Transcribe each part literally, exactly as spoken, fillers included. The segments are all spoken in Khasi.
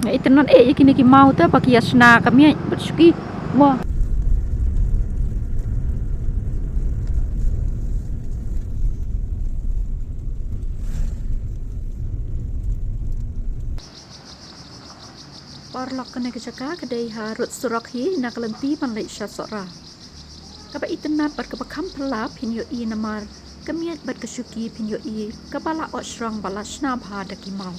Nga itynnad eh ïa kine ki maw te ba ki ïa shna ka miej bad shuki. Mo. Paralok, kane ka jaka ka dei ha rud surok hi na ka lynti ban leit sha Sohra. Kaba itynnad bad kaba kham phylla phin ïohi namar ka miej bad ka shuki phin ïohi kaba la ot shrong ba la shna bha da ki maw.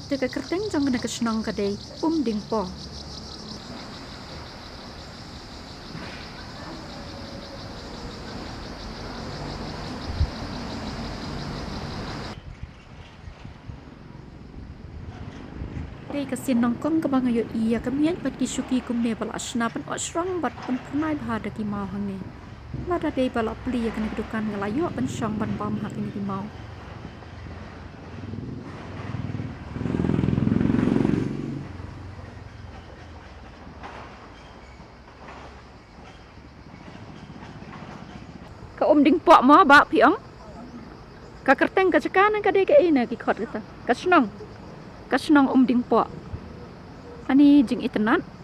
Te ka kyrteng jong kane ka shnong ka dei Umdingpoh. Dei ka sien nyngkong kaba nga ïohi ïa ka miej bad ki shuki kumne ba la shna ban ot shrong bad ban phyrnai bha da ki maw hangne. Lada dei ba la plie ïa kane ka dukan nga la ïoh ban shong ban bam ha kine ki maw. Ka Umdingpoh mo ba phi ong? Ka kyrteng ka jaka ne ka dei kaei ne ki khot kita? Ka shnong. Ka shnong Umdingpoh. Ani jingitynnad.